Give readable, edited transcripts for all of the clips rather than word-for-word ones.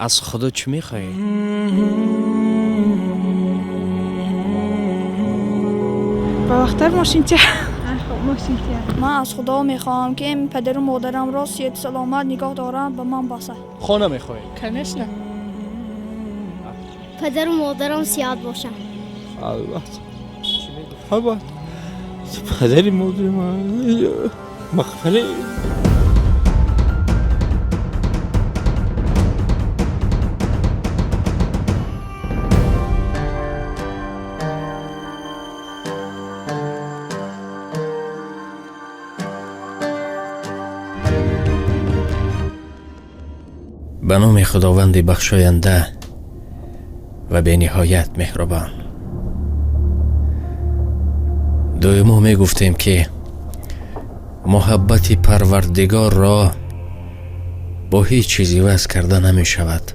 Аз Худо чӣ мехоҳӣ? Ба вақтар мошинча. Ман аз Худо мехоҳам, ки падару модарамро сиҳату саломат нигоҳ доранд, ба ман баса. Хона мехоҳӣ? Конечно. Падару модарам сиҳат бошанд. Албатта, албатта, падари модари ман мағфира. Ба номи Худованди бахшоянда ва бениҳоят меҳрубон. Доимо мегуфтем, ки муҳаббати Парвардигорро бо ҳеҷ чиз иваз карда намешавад.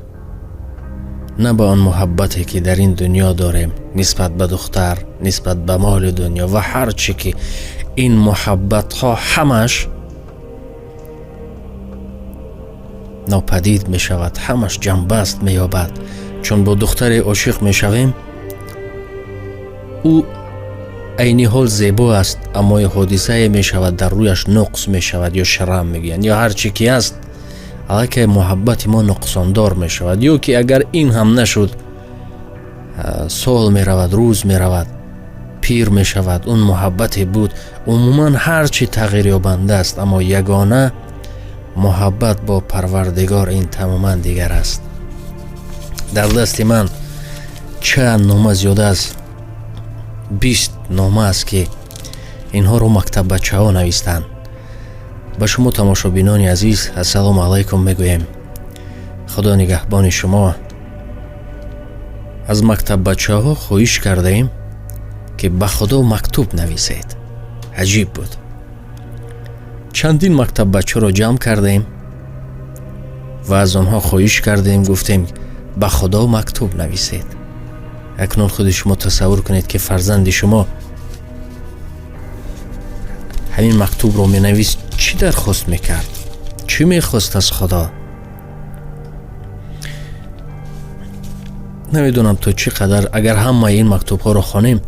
На ба он муҳаббате, ки дар ин дунё дорем нисбат ба духтар, нисбат ба моли дунё ва ҳар чӣ ки ин муҳаббатҳо ҳамаш нопадид мешавад, ҳамаш ҷанбаст меёбад. Чун бо духтаре ошиқ мешавем, ӯ айни ҳол зебо аст, аммо ҳодисае мешавад, дар рӯяш нуқс мешавад ё шрам мегӯянд ё ҳар чӣ ки аст, аллакай муҳаббати мо нуқсондор мешавад. Ё ки агар ин ҳам нашуд, сол меравад, рӯз меравад, пир мешавад, он муҳаббате буд. Умуман ҳар чӣ тағйирёбанда аст, аммо ягона муҳаббат бо Парвардигор ин тамоман дигар аст. Дар дасти ман чанд нома, зиёда аз 20 нома аст, ки инҳоро мактаббачаҳо навистанд. Ба шумо, тамошобинони азиз, ассалому алайкум мегӯем, Худо нигаҳбони шумо. Аз мактаббачаҳо хоҳиш кардаем, ки ба Худо мактуб нависед. Аҷиб буд. Чандин мактаббачаро ҷамъ кардем ва аз онҳо хоҳиш кардем, гуфтем, ба Худо мактуб нависед. Акнун худи шумо тасаввур кунед, ки фарзанди шумо ҳамин мактубро менавист, чӣ дархост мекард, чӣ мехост аз Худо? Намедонам то чӣ қадар. Агар ҳамаи ин мактубҳоро хонем,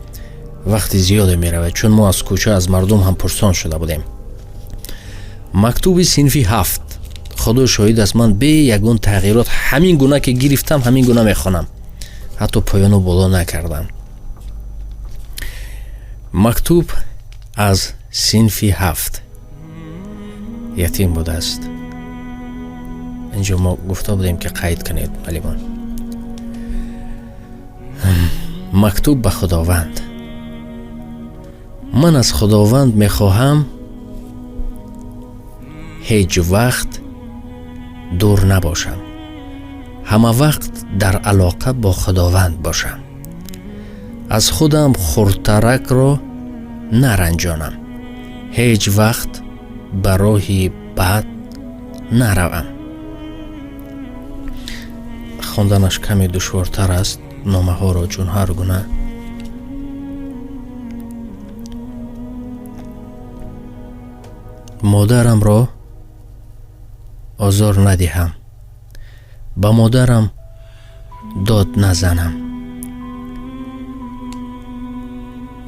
вақти зиёде меравад, чун мо аз кӯча, аз мардум ҳам пурсон шуда будем. Мактуби синфи ҳафт. Худо шоҳид аст, ман бе ягон тағйирот, ҳамин гуна ки гирифтам, ҳамин гуна мехонам, ҳатто поёну боло накардам. Мактуб аз синфи ҳафт, ятим будааст. Инҷо мо гуфта будем, ки қайд кунед, муаллимон. Мактуб ба Худованд. Ман аз Худованд мехоҳам ҳеҷ вақт дур набошам, ҳама вақт дар алоқа бо Худованд бошам, аз худам хурдтаракро наранҷонам, ҳеҷ вақт ба роҳи бад наравам. Хонданаш каме душвортар аст номаҳоро, чун ҳар гуна. Модарамро озор надиҳам, ба модарам дод назанам,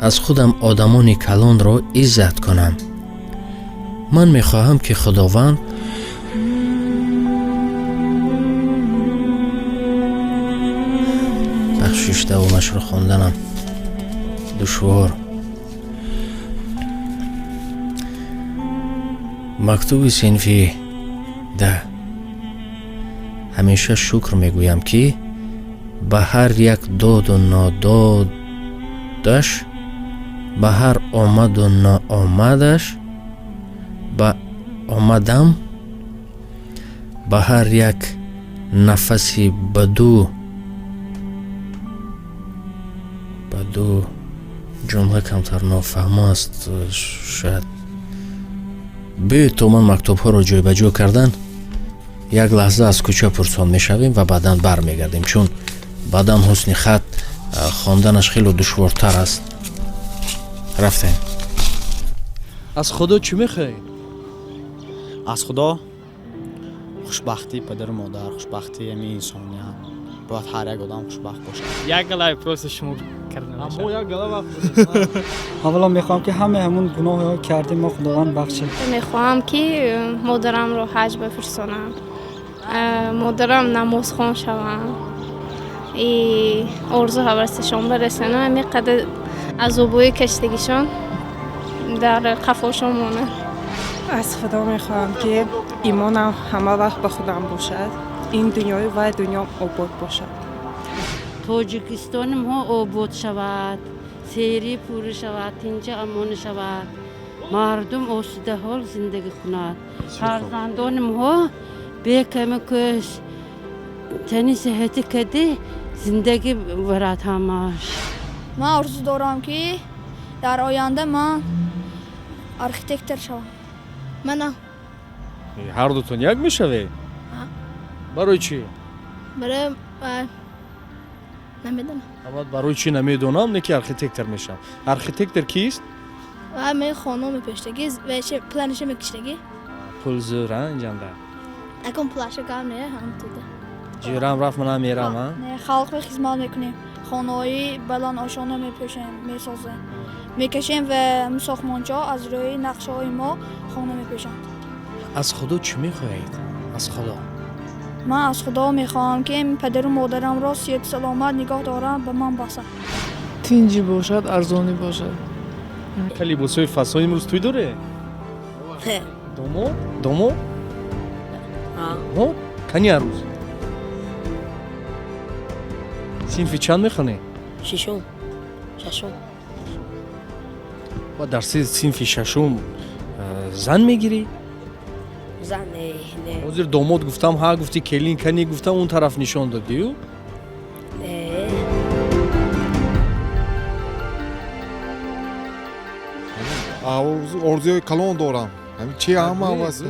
аз худам одамони калонро иззат кунам. Ман мехоҳам, ки Худованд бахшиш. Давомашро хонданам душвор. Мактуби синфи 10. Ҳамеша шукр мегӯям, ки ба ҳар як доду нододаш, ба ҳар омаду ноомадаш, ба омадам, ба ҳар як нафаси ба ду ҷумла камтар нофаҳмо аст шояд. Биёед, то ман мактубҳоро ҷойбаҷо кардан, як лаҳза аз кӯча пурсон мешавем ва баъдан бармегардем, чун баъдан ҳусни хат хонданаш хело душвортар аст. Рафтем. Аз Худо чӣ мехоҳӣ? Аз Худо? Хушбахтии падару модар, хушбахтии ҳамин инсоният. Бояд ҳар як одам хушбахт бошад. Як галай просто шумо карда Аммо як гала вақт. Аввало мехоҳам, ки ҳамаи ҳамун гуноҳе кардем мо, Худованд бахшад. Мехоҳам, ки модарамро ҳаҷ бифирсонам, модарам намозхон шавам и орзу ҳавасашон барасанам, ҳамин қадар азобҳои кашидагишон дар қафошон монад. Аз Худо мехоҳам, ки имонам ҳама вақт ба худам бошад, ин дунёю вай дунё обод бошад. Тоҷикистони мо обод шавад, серӣ пурӣ шавад, тинҷа амонӣ шавад, мардум осудаҳол зиндагӣ кунад, фарзандони мо беками кӯш тани сиҳатӣ кади зиндагӣ барад ҳамаш. Ман орзу дорам, ки дар оянда ман архитектор шавам. Мана. Ҳар дутон як мешавед? Барои чӣ? Барои намедонам. Аммо барои чӣ намедонам, не ки архитектор мешавам. Архитектор кист? Ва ме хона мепештагӣ ва планиша мекиштагӣ. Пул зӯр, а, инҷанда? Акун пулаша гап не, ҳам туда. Ҷирам рафт, манам мерам, а? Не, халқро хизмат мекунем, хонаҳои баландошона мепӯшем, месозем, мекашем ва сохтмончиҳо аз рӯи нақшаҳои мо хона мепӯшанд. Аз Худо чӣ мехоҳед? Аз Худо. Ман аз Худо мехоҳам, ки падару модарамро сиҳату саломат нигоҳ дорам, ба ман басад. Тинҷӣ бошад, арзонӣ бошад. Либосҳои фасон имрӯз тӯй доре? Домод? Домод? Кани арӯз? Синфи чанд мехонӣ? Шишум, шашум. Ва дар синфи шашум зан мегирӣ? Зан не, не. Ҳозир домод гуфтам, ҳа гуфтӣ, келин кани гуфтам, он тараф нишон додию. Не. Орзуи калон дорам. Ҳамин чи ҳама вас.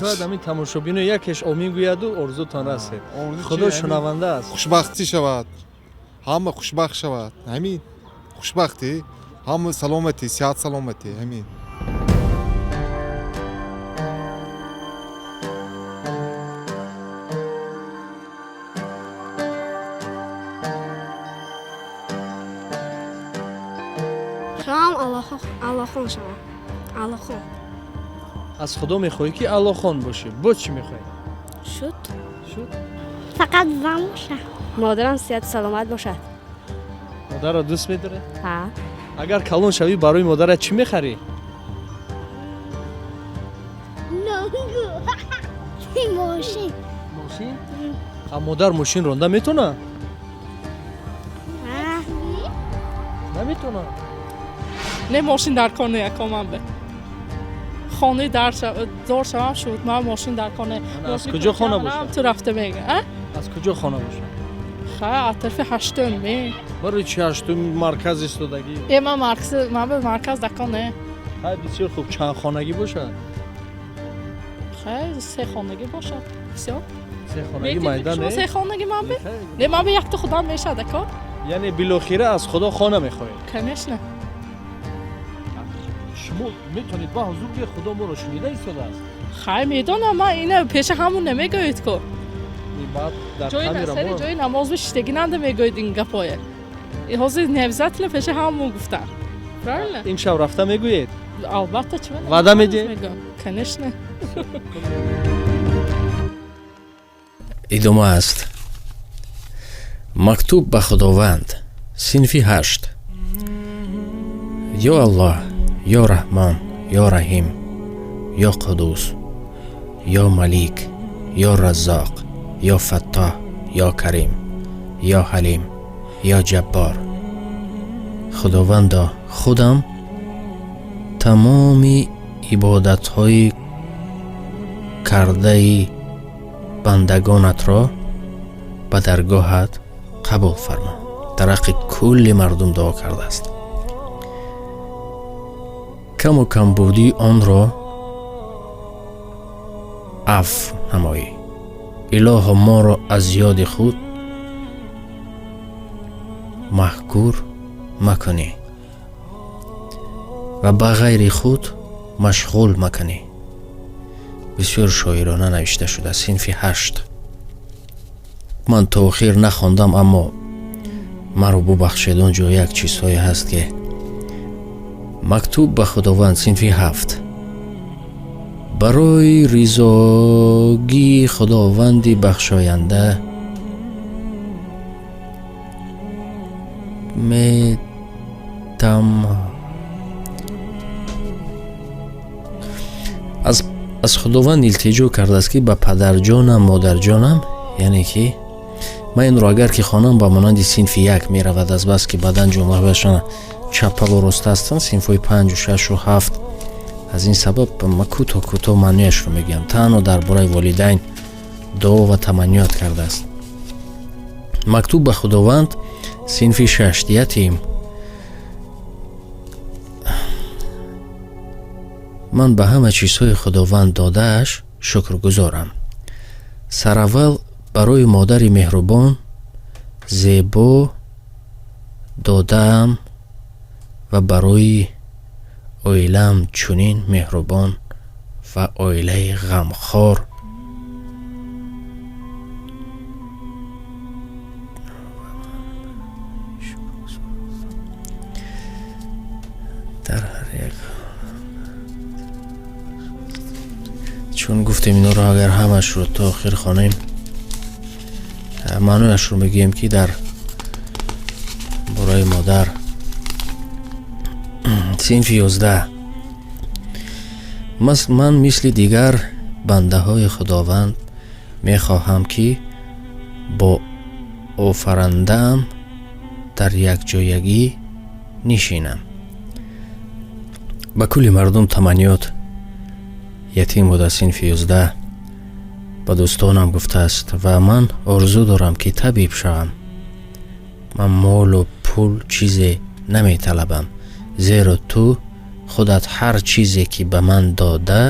Шояд ҳамин тамошобино якеш омин гӯяду орзутон расед. Худо шунаванда аст. Хушбахтӣ шавад, ҳама хушбахт шавад, ҳамин хушбахтӣ, ҳама саломатӣ, сиҳат саломатӣ, ҳамин. Хоҳам аллохон шавам, аллохон. Аз Худо мехоҳӣ, ки аллохон бошӣ. Боз чӣ мехоҳӣ? Шуд. Шуд. Фақат зан бошад. Модарам сиҳату саломат бошад. Модарро дӯст медорӣ? Ҳа. Агар калон шавӣ, барои модарат чӣ мехарӣ? Мошин. Мошин? А модар мошин ронда метавонад? Наметавонад. Не, мошин дар кор не, якоман бе хонаи дор шавам, шуд. Ман мошин дар кор не. Аз куҷо хона бошад? Ту рафта мега, а? Аз куҷо хона бошад? Ха, аз тарафи ҳаштум ме. Барои чи ҳаштум? Марказ истодагӣ. Э, ман марказ, ман бе марказ дар кор не. Хай, бисёр хуб. Чанд хонагӣ бошад? Хай, се хонагӣ бошад, всё. Се хонагӣ майда не? Се хонагӣ ман бе не, ман бе якта худам мешад, ако. Яъне билохира аз Худо хона мехоҳед? Конечно. Шумо метавонед ба ҳузур гӯед, Худо моро шунида истодааст. Хай, медонам, ман ина пеша ҳамун намегӯед ку. Баъд дар ҷои камера сари мо ҷои намоз бишиштагӣ нанда мегӯед ин гапое. Ҳозир не обязательно пеша ҳамун гуфтан, правильно? Имшаб рафта мегӯед? Албатта, чӣ? Ваъда медиҳед? Конечно. Идома аст. Мактуб ба Худованд, синфи ҳашт. Ё Аллоҳ, ё Раҳмон, ё Раҳим, ё Қудус, ё Малик, ё Раззоқ, ё Фаттоҳ, ё Карим, ё Ҳалим, ё Ҷаббор, Худовандо, худам тамоми ибодатҳои кардаи бандагонатро ба даргоҳат қабул фармо. Дар ҳаққи кулли мардум дуо кардааст. Каму камбудии онро афв намоӣ. Илоҳо, моро аз ёди худ маҳкур макунӣ ва ба ғайри худ машғул макунӣ. Бисёр шоирона навишта шуда. Синфи 8. Ман то охир нахондам, аммо маро бубахшед, он ҷо як чизҳое ҳаст ки мактуб ба Худованд, синфи 7. Барои ризогии Худованди бахшоянда метам аз Худованд илтиҷо кардааст, ки ба падарҷонам, модарҷонам, яъне ки ман инро агар ки хонам ба монанди синфи 1 меравад, аз бас ки баъдан ҷумлаҳояшон чаппалу рост ҳастанд, синфҳои 5, 6, 7. Аз ин сабаб ман кӯтоҳ кӯтоҳ маънояшро мегӯям. Танҳо дар бораи волидайн дуо ва таманниёт кардааст. Мактуб ба Худованд, синфи 6. Ятим. Ман ба ҳама чизҳои Худованд додааш шукргузорам. Сараввал барои модари меҳрубон, зебо додаам ва барои оилаам чунин меҳрубон ва оилаи ғамхор. Дар ҳар як чун гуфтем инҳоро агар ҳамашро то охир хонем, маънояшро мегӯем ки дар бораи модар. Синфи 11. Ман мисли дигар бандаҳои Худованд мехоҳам, ки бо офарандаам дар якҷоягӣ нишинам. Ба кулли мардум таманниёт. Ятим буда, синфи 11. Ба дӯстонам гуфтааст: ва ман орзу дорам, ки табиб шавам. Ман молу пул чизе наметалабам, зеро ту худат ҳар чизе ки ба ман дода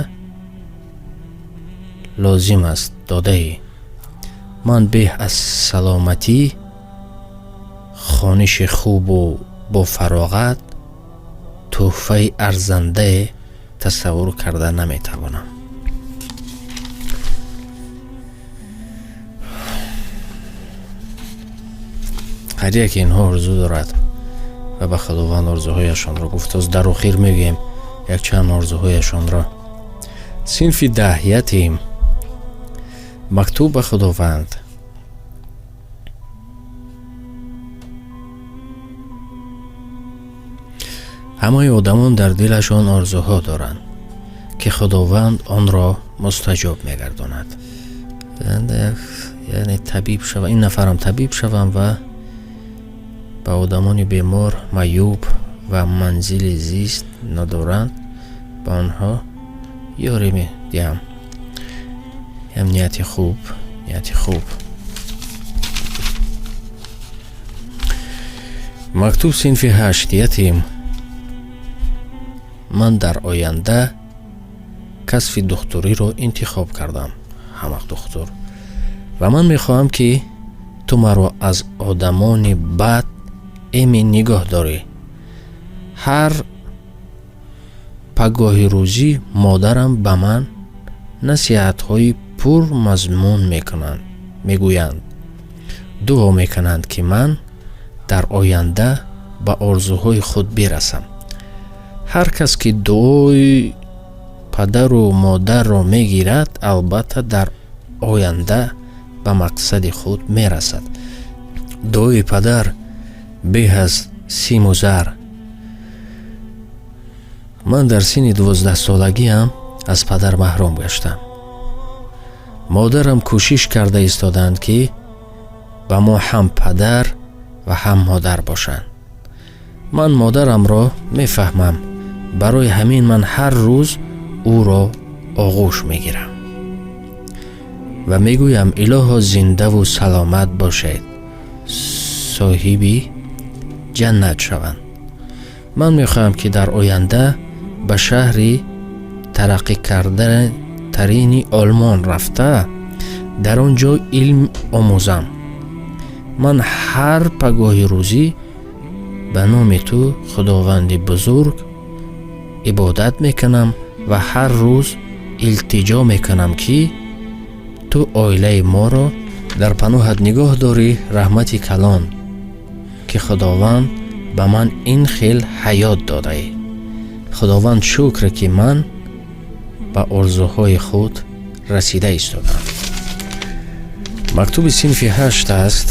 лозим аст додаӣ. Ман беҳ аз саломатӣ, хониши хубу бо фароғат, тӯҳфаи арзандае тасаввур карда наметавонам. Ҳар яке инҳо орзу дорад ва ба Худованд орзуҳояшонро гуфт. Оз дар охир мегӯем якчанд орзуҳояшонро. Синфи 10. Ятим. Мактуб ба Худованд. Ҳамаи одамон дар дилашон орзуҳо доранд, ки Худованд онро мустаҷоб мегардонад. Яъне табиб шавам, ин нафарам табиб шавам ва ба одамони бемор, маъюб ва манзили зист надоранд, ба онҳо ёрӣ медиҳам. Ям нияти хуб, нияти хуб. Мактуб, синфи 8. Ятим. Ман дар оянда касби духтуриро интихоб кардам, ҳамақ духтур, ва ман мехоҳам, ки ту маро аз одамони бад эмин нигоҳ дорӣ. Ҳар пагоҳи рӯзӣ модарам ба ман насиҳатҳои пурмазмун мекунанд, мегӯянд, дуо мекунанд, ки ман дар оянда ба орзуҳои худ бирасам. Ҳар кас ки дуои падару модарро мегирад, албатта дар оянда ба мақсади худ мерасад. Дуои падар беҳ аз симу зар. Ман дар синни 12 солагиам аз падар маҳрум гаштам. Модарам кӯшиш карда истоданд, ки ба мо ҳам падар ва ҳам модар бошанд. Ман модарамро мефаҳмам, барои ҳамин ман ҳар рӯз ӯро оғӯш мегирам ва мегӯям: илоҳо зиндаву саломат бошед, соҳиби ҷаннат шаванд. Ман мехоҳам, ки дар оянда ба шаҳри тараққӣ кардатарини Олмон рафта, дар он ҷо илм омӯзам. Ман ҳар пагоҳи рӯзӣ ба номи ту Худованди бузург ибодат мекунам ва ҳар рӯз Илтиҷо мекунам, ки ту оилаи моро дар паноҳат нигоҳ дорӣ. Раҳмати калон, ки Худованд ба ман ин хел ҳаёт додаӣ. Худованд шукр, ки ман ба орзуҳои худ расида истодам. Мактуби синфи 8 аст.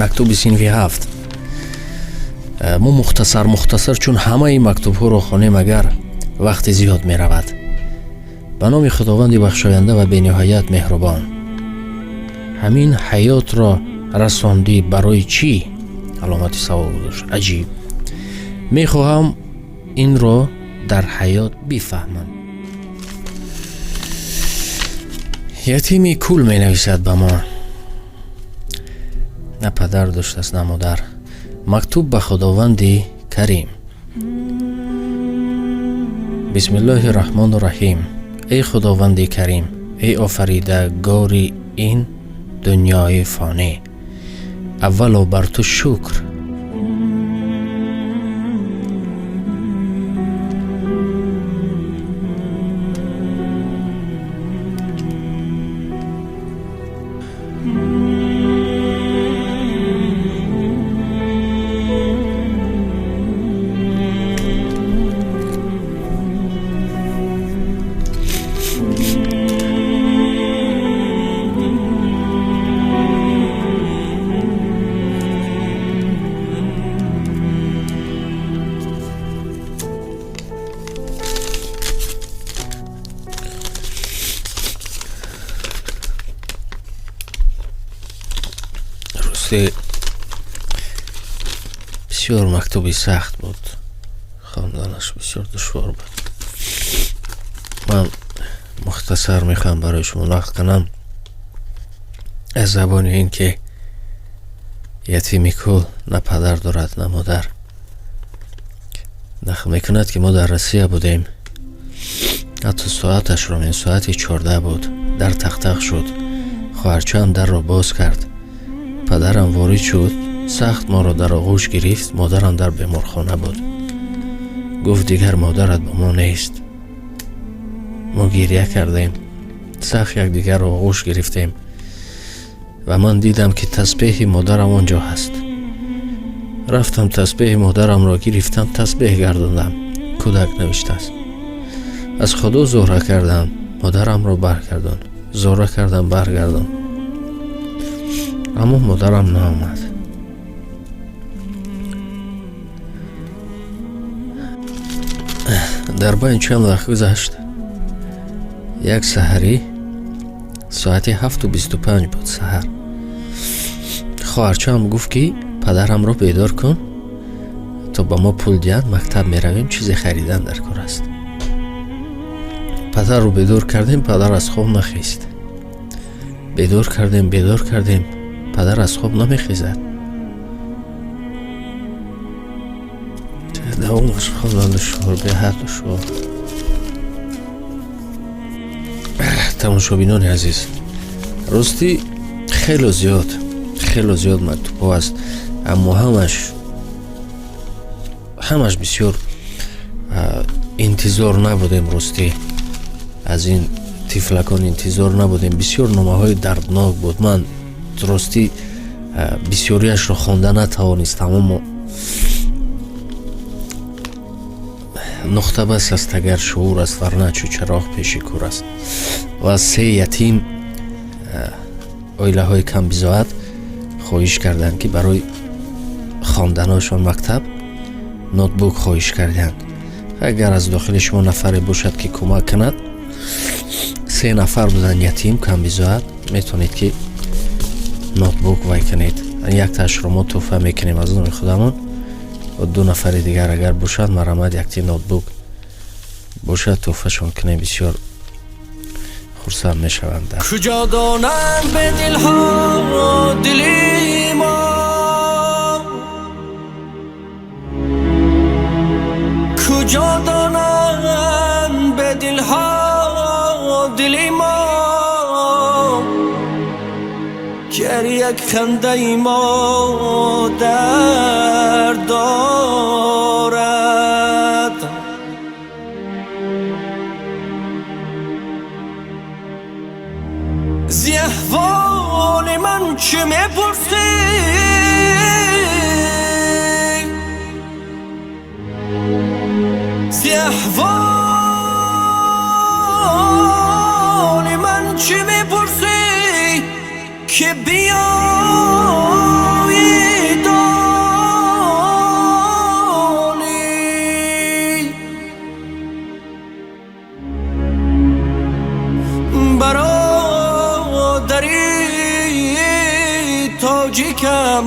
Мактуби синфи 7. Мо мухтасар мухтасар, чун ҳамаи мактубҳоро хонем, агар вақти зиёд меравад. Ба номи Худованди бахшоянда ва бениҳоят меҳрубон. Ҳамин ҳаётро расондӣ барои чӣ? Аломати савол гузошт. Аҷиб. Мехоҳам инро дар ҳаёт бифаҳмам. Ятими кул менависад ба мо. На падар доштааст, на модар. Мактуб ба Худованди Карим. Бисмиллоҳи раҳмону раҳим. Эй Худованди Карим, эй офаридагори ин дунёи фонӣ, аввало бар ту шукр. Бисёр мактуби сахт буд, хонданаш бисёр душвор буд. Ман мухтасар мехоҳам барои шумо нақл кунам аз забони ин ки ятими кул на падар дорад, на модар. Нақл мекунад, ки мо дар Россия будем. Ҳатто соаташро мен соати 14 буд. Дар тақтақ шуд. Хоҳарчаам дарро боз кард. Падарам ворид шуд, сахт моро дар оғӯш гирифт. Модарам дар беморхона буд. Гуфт, дигар модарат бо мо нест. Мо гиря кардем, сахт якдигарро оғӯш гирифтем ва ман дидам, ки тасбеҳи модарам он ҷо ҳаст. Рафтам, тасбеҳи модарамро гирифтам, тасбеҳ гардондам. Кӯдак навиштааст. Аз Худо зӯра кардам, модарамро баргардон. Зӯра кардам, баргардон. Аммо модарам наомад. Дар байн чанд вақт гузашт. Як саҳарӣ соати 7:25 буд саҳар. Хоҳарчаам гуфт, ки падарамро бедор кун то ба мо пул диҳанд, мактаб меравем, чизе харидан дар кор аст. Падарро бедор кардем, падар аз хоб нахест. Бедор кардем, бедор кардем, падар аз хоб намехезад. Давомаш хондан душвор, беҳад душвор. Тамошобинони азиз, ростӣ хело зиёд, хело зиёд мактубҳо аст, аммо ҳамаш бисёр интизор набудем. Ростӣ аз ин тифлакон интизор набудем. Бисёр номаҳои дарднок буд. Ман ростӣ бисёриашро хонда натавонистам, аммо нуқта бас аст, агар шуур аст, варна чу чароғ пеши кӯр аст. Ва се ятим оилаҳои камбизоат хоҳиш карданд, ки барои хонданашон мактаб ноутбук хоҳиш карданд. Агар аз дохили шумо нафаре бошад, ки кӯмак кунад, 3 нафар буданд ятим камбизоат, метавонед ки ноутбук вай кунед. Яктаашро мо тӯҳфа мекунем аз номи худамон. 2 нафари дигар агар бошад, марамад якти ноутбук бошад, тӯҳфашон кунем, бисёр хурсанд мешаванд. Куҷо донанд бе дилҳо дили мо, куҷо донанд бе дилҳо дили мо, ки ҳар як хандаи мо дард дорад. Зи аҳволи ман чӣ мепурсӣ? Зи аҳволи ман чӣ мепурсӣ, ки биёӣ донӣ? Бародари тоҷикам,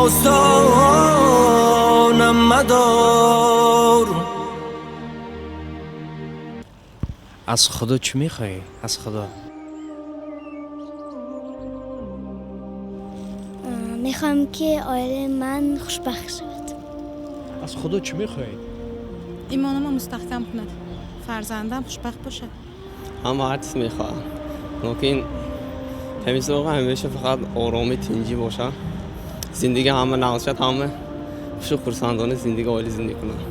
осонам мадор. Аз Худо чӣ мехоҳӣ? Аз Худо мехоҳам, ки оилаи ман хушбахт шавад. Аз Худо чӣ мехоҳед? Имонамро мустаҳкам кунад, фарзандам хушбахт бошад. Ҳама ҳар чиз мехоҳам, лекин ҳамеша ҳамеша фақат оромӣ, тинҷӣ бошад, зиндагӣ ҳама нағз шад, ҳама хушу хурсандона зиндагӣ, оила зиндагӣ кунанд.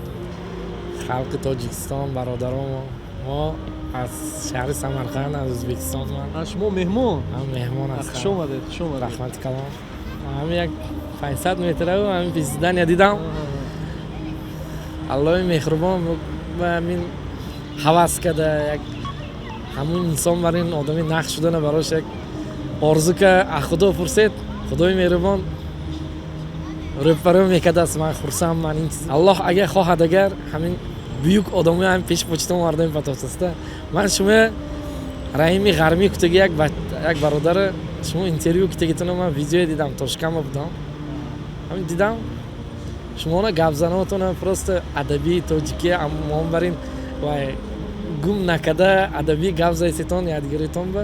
Халқи Тоҷикистон, бародарон, мо аз шаҳри Самарқанд, аз Ӯзбекистон. Шумо меҳмон? Меҳмон ҳастам. Хуш омадед, хуш омадед. Раҳмати калон. Ҳамин як 500 метра ҳамин президания дидам. Аллоҳи меҳрубон ба ҳамин ҳавас карда, як ҳамун инсон бар ин одами нақш шудана барош як орзу ка аз Худо пурсед, Худои меҳрубон рӯпарӯ мекардааст. Ман хурсанд, ман ин чиз. Аллоҳ агар хоҳад, агар ҳамин буюк одамои ҳам пеш почтон овардаем патофтаста. Ман шумо Раҳими Ғармӣ кутаги як бародари шумо интервю кутагитона ман видео дидам, Тошкама будам. Ҳамин дидам шумона гапзанотона просто адабии тоҷикӣ мон барин ва гум накарда адабии гап зайсетон ядгиритон ба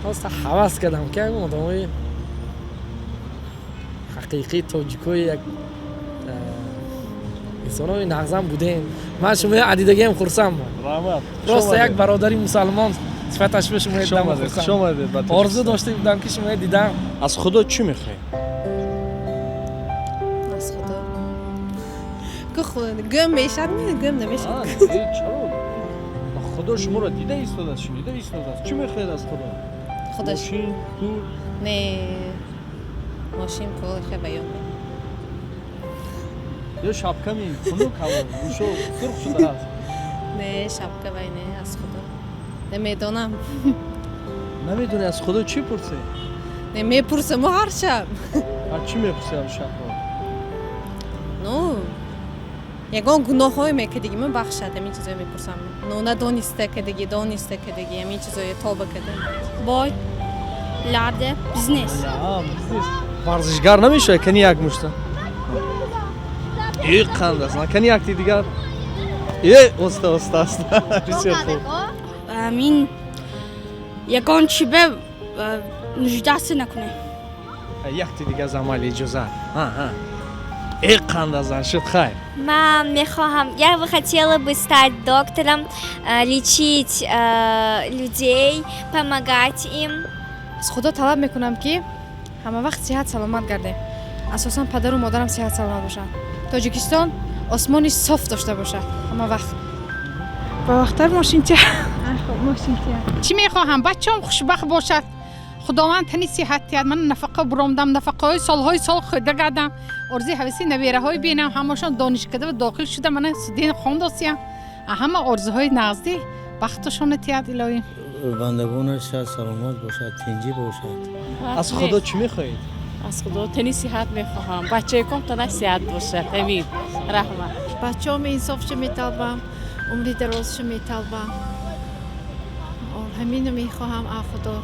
просто ҳавас кардам, ки ҳамин одамои ҳақиқии тоҷикои як инсонои нағзам будем. Ман шумо адидагиам хурсанд. Раҳмат. Просто як бародари мусалмон сифаташ ба шумо дидам. Хуш омадед. Орзу дошта будам, ки шумо дидам. Аз Худо чӣ мехоҳед? Аз Худо гӯм мешад, гӯм намешад. Чаро? Худо шуморо дида истодааст, шунида истодааст. Чӣ мехоҳед аз Худо? Худо мошин, пул? Не, мошин, пул хе баён. Ё шапками хунук ҳаво, гӯшо сурх шудааст. Не, шапка вай не, аз Худо намедонам. Намедонӣ аз Худо чӣ пурсед? Не, мепурсам ҳар шаб. Чӣ мепурсӣ ҳар шаб? Ну, ягон гуноҳҳое мекардагӣ ман бахшад, ҳамин чизое мепурсам. Ну, надониста кардагӣ, дониста кардагӣ, ҳамин чизое тоба карда. Бой, ларде, бизнес. Бизнес. Варзишгар намешавад, кани як мушта? Э, қанд аст, кани якти дигар? Э, оста, оста, оста. Бисёр хуб. Амин ягон чи бе нуждасы накунем. Якти дигар замали иҷозат. Э, қанд азан шуд, хайр. Ман мехоҳам, я бы хотела бы стать доктором, лечить людей, помогать им. Аз Худо талаб мекунам, ки ҳама вақт сиҳат саломат гардем, асосан падару модарам сиҳат саломат бошанд, Тоҷикистон осмони соф дошта бошад ҳама вақт. Ба вақттар мошинча, мошинча. Чӣ мехоҳам? Бачаам хушбахт бошад, Худованд тани сиҳат диҳад. Ман нафақа буромдам, нафақаҳои солҳои сол хӯрда гардам. Орзуи ҳаваси набераҳои бинам, ҳамашон донишкада ва дохил шуда, мана дин хондосиям. Ҳама орзуҳои нағзди бахташона тиҳад, илоҳӣ. Бандагонаш сиҳат саломат бошад, тинҷӣ бошад. Аз Худо чӣ мехоҳед? Аз Худо тани сиҳат мехоҳам, бачаеком танаш сиҳат бошад, ҳамин. Раҳмат. Бачаҳоми инсофшо металбам, умри дарозшо металбам, ҳамино мехоҳам аз Худо.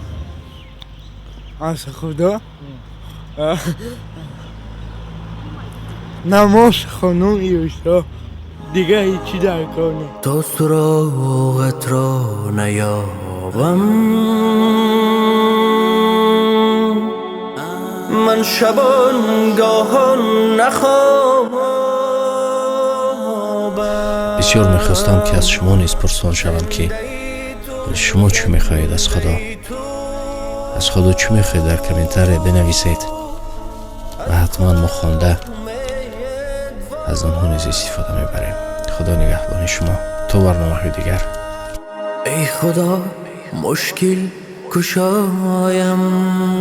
Аз Худо намоз хонум ишо, дига ҳечи дар кор не. То суроғатро наёбам, ман шабонгоҳон нахобам. Бисёр мехостам, ки аз шумо низ пурсон шавам, ки шумо чӣ мехоҳед аз Худо, аз Худо чӣ мехоҳед, дар комментария бинависед ва ҳатман мо хонда аз онҳо низ истифода мебарем. Худо нигаҳбони шумо то барномаҳои дигар. Эй Худо, мушкил Кушоям.